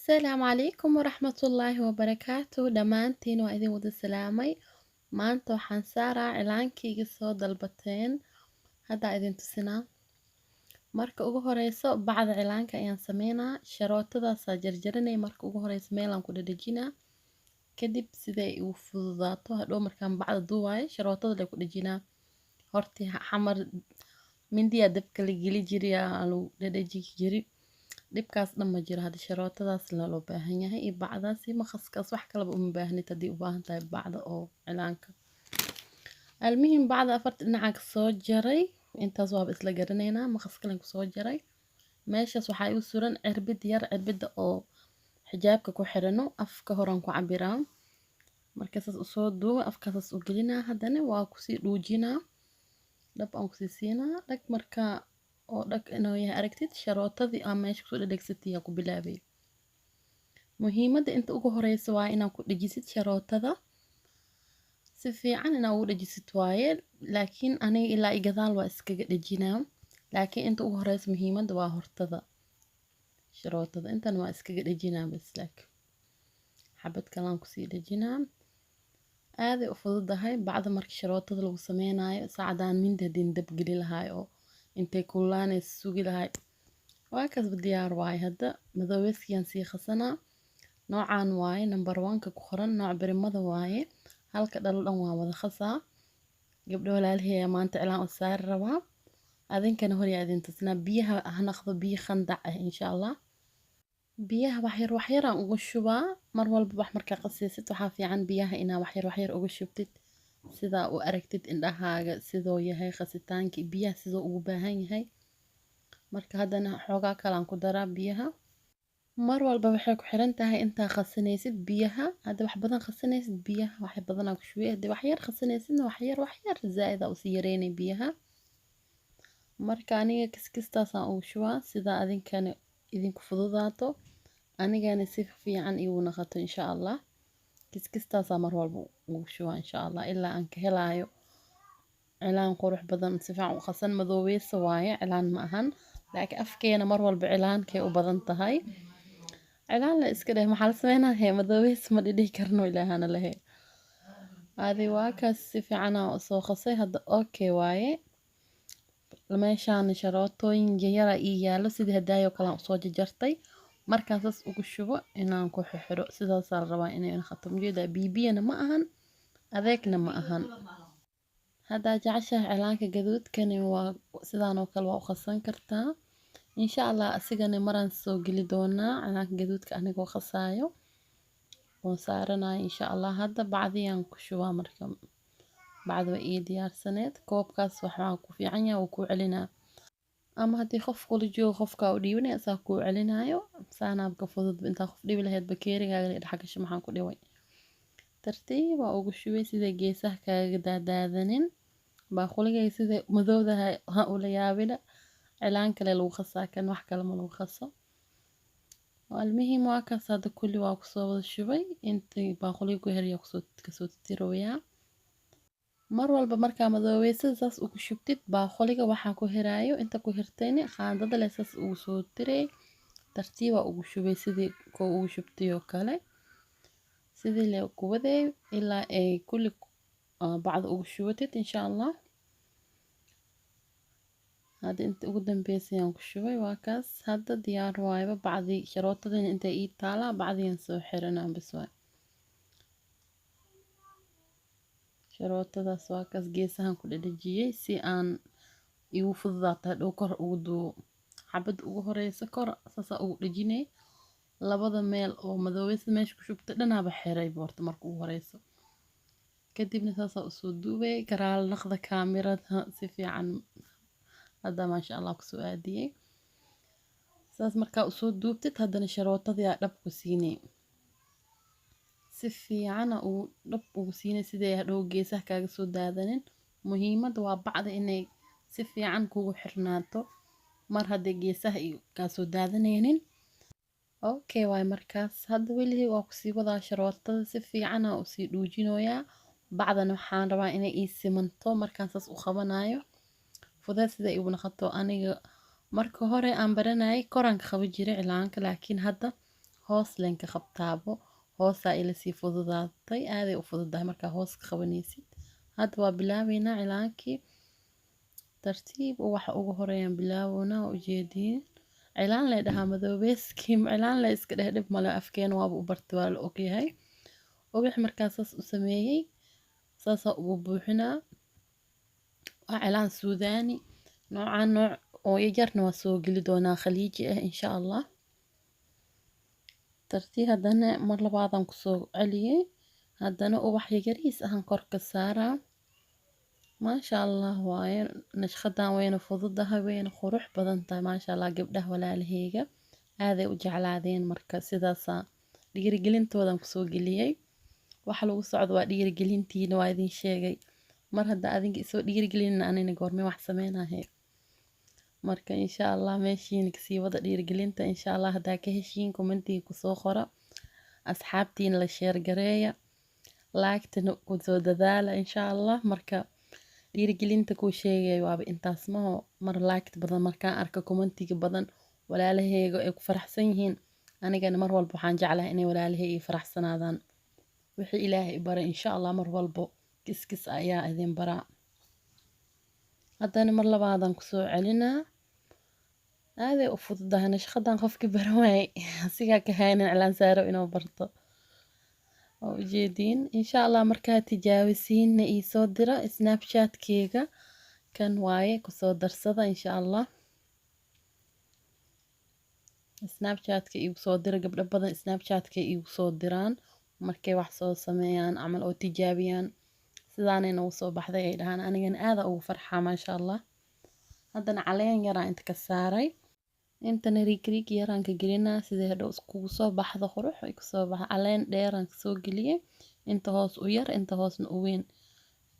Asalaamu calaykum waraxmatullaahi wabarakaatu. Dhammaantiin waa idin wada salaamay. Maanta waxaan saaraa cilaankayga soo dalbateen, haddaa idin tusinaa. Marka ugu horeyso bacda cilaanka ayaan sameynaa. Sharootadaasaa jarjaranay. Marka ugu horeyso meelaan ku dhadhejinaa, kadib siday igu fududaato hadhow markaan bacda duuwaayo sharootada le ku dhejinaa. Hortii xamar mindiyaa dabka la geli jiriyaa lagu dhadheji jiri, dhibkaas dhan ma jiro hadda. Sharootadaas loo baahan yahay iyo bacdaas iyo maqaskaas, wax kalaba uma baahnid haddii u baahan tahay bacda oo cilaanka. Almuhim, bacda afarta dhinaca kasoo jaray, intaas waaba isla garanaynaa. Maqas kalen kusoo jaray. Meeshaas waxaa igu suran cirbid yar, cirbida oo xijaabka ku xirano. Afka horaan ku cabiraa, marka saas usoo duuba, afkaasaas u gelinaa, haddana waa kusii dhuujinaa, dhab aan kusii siinaa dhag. Marka oo dhag inuu yahay aragtid, sharootadii aa meesha kusoo dhadhegsatay yaa ku bilaabay. Muhiimadda inta ugu horeysa waa inaad ku dhejisid sharootada si fiican, inaa ugu dhejisid waaye. Laakiin aniga ilaa i gadaal waa iskaga dhejinaa, laakiin inta ugu horeysa muhiimadda waa hortada sharootada. Intan waa iskaga dhejinaa bas, laakiin xabad kalaan kusii dhejinaa. Aaday u fududahay bacda marka sharootada lagu sameynayo. Saacadaan mindi haddii dab geli lahaay oo intay kululaanaysa sugi lahay, waa kasba diyaar waaye. Hadda madoobeeskiyaan sii khasanaa. Noocaan waaye, number one-ka ku qoran, nooc birimada waaye. Halka dhalo dhan waa wada khasaa. Gabdho walaalahey maanta cilaan u saari rabaa, adinkana horyaa idin tusnaa. Biyaha ha naqdo biyo khandac ah, insha Allah. Biyaha waxyar waxyaraan ugu shubaa. Mar walba wax markaa qasaysid waxaa fiican biyaha inaa waxyar waxyar uga shubtid, sidaa u aragtid indhahaaga sidoo yahay khasitaankii, biyaha sidoo ugu baahan yahay. Marka haddana xoogaa kalaan ku daraa biyaha. Mar walba waxay ku xiran tahay intaa khasanaysid biyaha. Hadda wax badan khasanaysid, biyaha wax badanaa ku shubay. Haddii wax yar khasanaysidna, wax yar wax yar zaa'id aa usii yareynay biyaha. Marka aniga kiskistaasaan ugu shubaa, sidaa adinkana idinku fududaato, anigana si fiican igu naqato, insha Allah. Kiskistaasaa mar walba ugu shubaa, insha Allah, ilaa aan ka helaayo cilaan qurux badan, si fiican u qasan. Madoobeysa waaye, cilaan ma ahan, laakiin afkeena mar walba cilaankay u badan tahay. Cilaan la iska dheh, maxaa la sameynaa hee, madoobeys ma dhidhihi karno, ilaahana lehe. Adi waa kaas, si fiican aan usoo qasay hadda, okay waaye. Meeshaan sharootooyin yara ii yaalo, sidii hadaayoo kale aan usoo jarjartay. Markaan saas ugu shubo inaan ku xirxiro, sidaasaa la rabaa inay noqoto. Ujeedaa, biyana ma ahan, adeegna ma ahan. Haddaa jeceshahay cilaanka gaduudkani, waa sidaan oo kale waa u qasan kartaa, insha Allah. Asigana maraan soo geli doonaa cilaanka gaduudka anigoo qasaayo oon saaranayo, insha Allah. Hadda bacdiyaan ku shubaa. Marka bacda waa ii diyaarsaneed. Koobkaas waxaa ku fiican yahay wuu kuu celinaa, ama haddii qof kula joogo qofkaa u dhiibanaya, asaa kuu celinaayo. Saanaab ka fudud intaa qof dhibi lahayd bakeerigaaga dhex gasho. Maxaan ku dhibay? Tartiib waa ugu shubay siday geesaha kaaga daadaadanin. Baaquligayga siday madowdahay ha ula yaabina, cilaan kale lagu qasaa kan, wax kale ma lagu qaso. Almuhim, waa kaas. Hadda kulli waa kusoo wada shubay, intii baaquliga ku heriya kusoo kasoo tirooyaa. Mar walba markaa madoobeysada saas ugu shubtid baaquliga, waxaa ku hiraayo inta ku hirtayni qaandada leh saas ugu soo tiray. Tartiiba ugu shubay sidii koo ugu shubtay oo kale, sidii le ku waday ilaa ay kulli bacda ugu shubatid, insha Allah. Hadda inta ugu dambeysay aan ku shubay, waa kaas. Hadda diyaar waayaba. Bacdii sharootadina intay ii taalaa, bacdiyan soo xiranaa bas waay. Sharootadaas waa kaas, geesahan ku dhadhajiyey si aan igu fududaato hadhow kor ugu duubo. Xabadda ugu horeysa kor saasaa ugu dhejinay. Labada meel oo madoobeysa meesha ku shubta dhanaaba xiray boorta marka ugu horeyso, kadibna saasaa usoo duubay. Karaal naqda kaamirada si fiican hadda, maasha Allah, kusoo aadiyey. Saas markaa usoo duubtid, haddana sharootadii aa dhab ku siinay, si fiicana uu dhab ugu siinay, siday hadhow geesaha kaaga soo daadanin. Muhiimadda waa bacda inay si fiican kugu xirnaato, mar hadday geesaha kaa soo daadanaynin, okay waay. Markaas hadda weli waa kusii wadaa sharootada, si fiicana usii dhuujinoyaa. Bacdan waxaan rabaa inay ii simanto markaan saas u qabanayo, fudeed sida igu noqoto. Aniga marka hore aan baranayay koraan ka qaban jiray cilaanka, laakiin hadda Hoos leen ka qabtaabo, hoosaa ila sii fududaatay. Aaday u fududahay markaa hoos ka qabanaysid. Hadda waa bilaabeynaa cilaankii. Tartiib waxa ugu horeeyaan bilaabona, ujeediin cilaan lay dhahaa madoobeeskii, cilaan lay iska dheh, dhib male, afkeena waaba u bartay, waa la ogyahay. Ubax markaa saas u sameeyey, saasaa ugu buuxinaa. Waa cilaan suudaani noocaan, nooc oo yaryarna waa soo geli doonaa khaliiji ah insha Allah. Tartiib haddana mar labaadaan kusoo celiyey, haddana ubax yaryariis ahaan kor ka saaraa. Maasha Allah waaye nashqadan, wayna fududahay, wayna qurux badan tahay, maasha Allah. Gabdhaha walaalaheyga aaday u jeclaadeen, marka sidaasaa dhiirigelintoodan kusoo geliyey. Waxa lagu socdo waa dhiirigelintiina, waa idin sheegay. Mar hadda adinka isoo dhiirigelinin, anina goorme wax sameynahay? Marka insha Allah meeshiina kasii wada dhiirigelinta insha Allah. Haddaa ka heshiin, commentiga kusoo qora, asxaabtiina la share gareeya, laagtana kusoo dadaala insha Allah. Marka dhiirigelinta kuu sheegaya waaba intaas maho. Mar laagta badan markaan arko, commentiga badan, walaalaheyga ay ku faraxsan yihiin, anigana mar walba waxaan jeclahay inay walaalahey faraxsanaadaan. Wixii Ilaahay baray insha Allah mar walbo kiskis ayaa idin baraa. Haddana mar labaadaan kusoo celinaa. Aaday u fududahay nashqadan, qofkii baran waayey asigaa ka haynin cilaan saaro inuu barto. Waa ujeediin insha Allah. Markaa tijaabisiinna iisoo dira Snapchatkeyga, kan waaye, kusoo darsada insha Allah. Snapchatka iigu soo dira. Gabdho badan Snapchatka iigu soo diraan markay wax soo sameeyaan camal oo tijaabiyaan, sidaanay nagu soo baxday ay dhahaan. Anigana aada ugu farxaa, maasha Allah. Haddana caleen yaraan inta ka saaray, intana riigriig yaraan ka gelinaa, sidii hadhow iskugu soo baxdo, qurux ay kusoo baxa. Caleen dheeraan kasoo geliyey, inta hoos u yar, inta hoosna u weyn.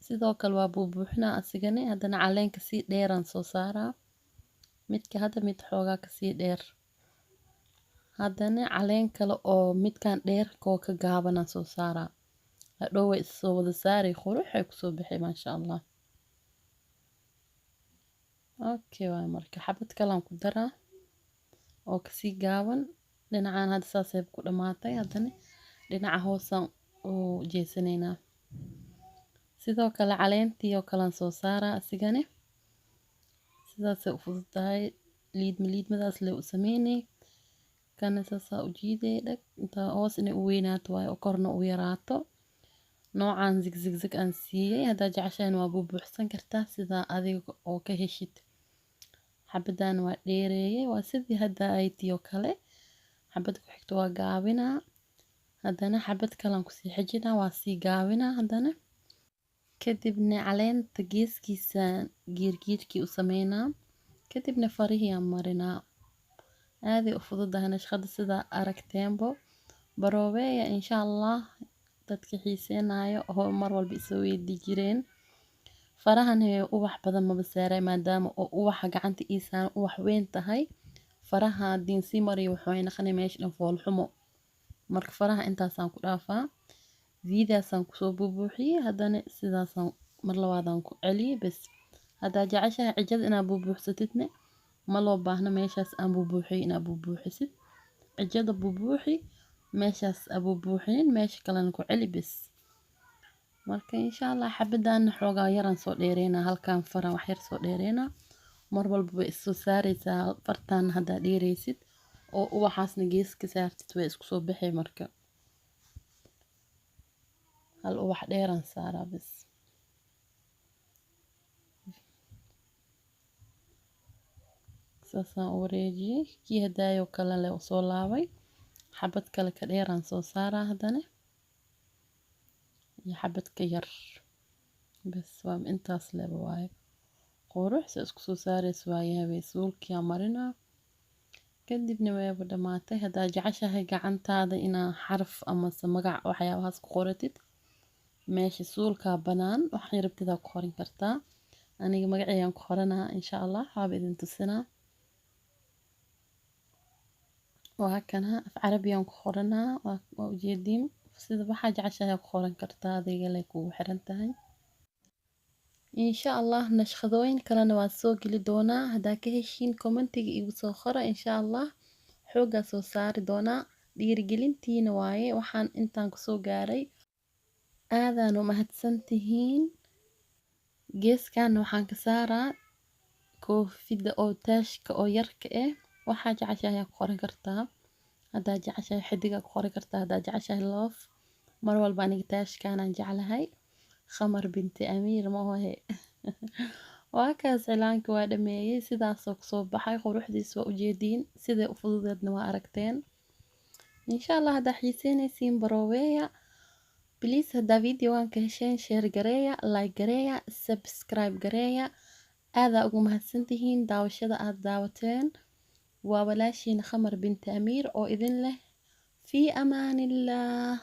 Sidoo kale waa buubuuxinaa asigane. Haddana caleen kasii dheeraan soo saaraa, midka hadda mid xoogaa kasii dheer. Haddana caleen kale oo midkan dheer koo ka gaabanaan soo saaraa. Hadhow way issoo wada saaray, qurux ay kusoo baxay, maasha Allah. Okay waay. Marka xabad kalaan ku daraa oo kasii gaaban dhinacan. Hadda saasay ku dhamaatay. Haddana dhinaca hoosaan u jeesanaynaa. Sidoo kale caleentii oo kalaan soo saaraa asigane. Sidaasay u fududahay, liidma liidmadaas lee u sameynay. Kana saasaa u jiiday, dhag. Inta hoos inay u weynaato waayo oo korna u yaraato. Noocan zig zig zig aan siiyey. Haddaa jeceshahan waa buubuuxsan kartaa, sidaa adiga oo ka heshid. Xabadan waa dheereeyey, waa sidii hadda ay tii oo kale. Xabad ku xigto waa gaabinaa. Haddana xabad kalaan kusii xijinaa, waa sii gaabinaa haddana. Kadibna caleenta geeskiisa giirgiirkii u sameynaa, kadibna farihii aan marinaa. Aaday u fududahay nashqada, sidaa aragteenbo. Baroobeeya insha Allah, dadka xiiseynayo oo mar walba isoo weydii jireen. Farahan ubax badan maba saaray, maadaama oo ubaxa gacanta ii saaran ubax weyn tahay. Faraha hadiin sii mariyo, wuxuu noqonay meesha dhan foolxumo. Marka faraha intaasaan ku dhaafaa. Viidaasaan kusoo buubuuxiyey, haddana sidaasaan mar labaadaan ku celiyey bes. Haddaa jeceshahay cijada inaad buubuuxsatidne, ma loo baahno meeshaas aan buubuuxiyey inaad buubuuxisid. Cijada buubuuxi meeshaas aa buubuuxinin, meesha kalena ku celi bes. Marka insha Allah xabadan xoogaa yaraan soo dheereynaa, halkaan faran wax yar soo dheereynaa. Mar walba way is soo saareysaa fartan haddaa dheereysid oo ubaxaasna gees ka saartid, way isku soo baxay. Marka hal ubax dheeraan saaraa bes. Saasaan u wareejiyey, kii hadaayoo kale le soo laabay. Xabad kale ka dheeraan soo saaraa haddana iyo xabad ka yar bes. Waa intaas leba waaye. Qurux se isku soo saareysa waayahay. Suulkiyaa marinaa, kadibna wayba dhamaatay. Haddaa jeceshahay gacantaada inaa xaraf amase magac waxyaabahaas ku qoratid, meesha suulkaa banaan waxay rabtidaa ku qorin kartaa. Aniga magacayaan ku qoranaa insha Allah, waaba idin tusinaa. Waa kana, af carabiyaan ku qoranaa. Waa ujeediin, sida waxaa jeceshahay ku qoran kartaa, adiga lay kugu xiran tahay insha Allah. Nashqadooyin kalena waa soo geli doonaa. Haddaa ka heshiin, commentiga igu soo qora insha Allah, xooggaa soo saari doonaa. Dhiirigelintiina waaye waxaan intaan kusoo gaaray. Aadaan u mahadsantihiin. Geeskan waxaan ka saaraa koofida oo taashka oo yarka ah. Waxaa jeceshahay ayaa ku qoran kartaa. Haddaa jeceshahay xidiga ku qoran kartaa, haddaa jeceshahay love. Mar walba aniga taashkaanaan jeclahay. Khamar binti Amiir ma ohe. Waa kaas, cilaanka waa dhameeyey, sidaasoo kusoo baxay. Quruxdiis waa ujeediin, siday u fududeedna waa aragteen. Insha Allah haddaa xiiseynaysiin barooweeya. Please, haddaa videogan ka hesheen, share gareeya, like gareeya, subscribe gareeya. Aadaa ugu mahadsantihiin daawashada aad daawateen. Waa walaashiin Khamar binti Amiir oo idin leh fii amaanillah.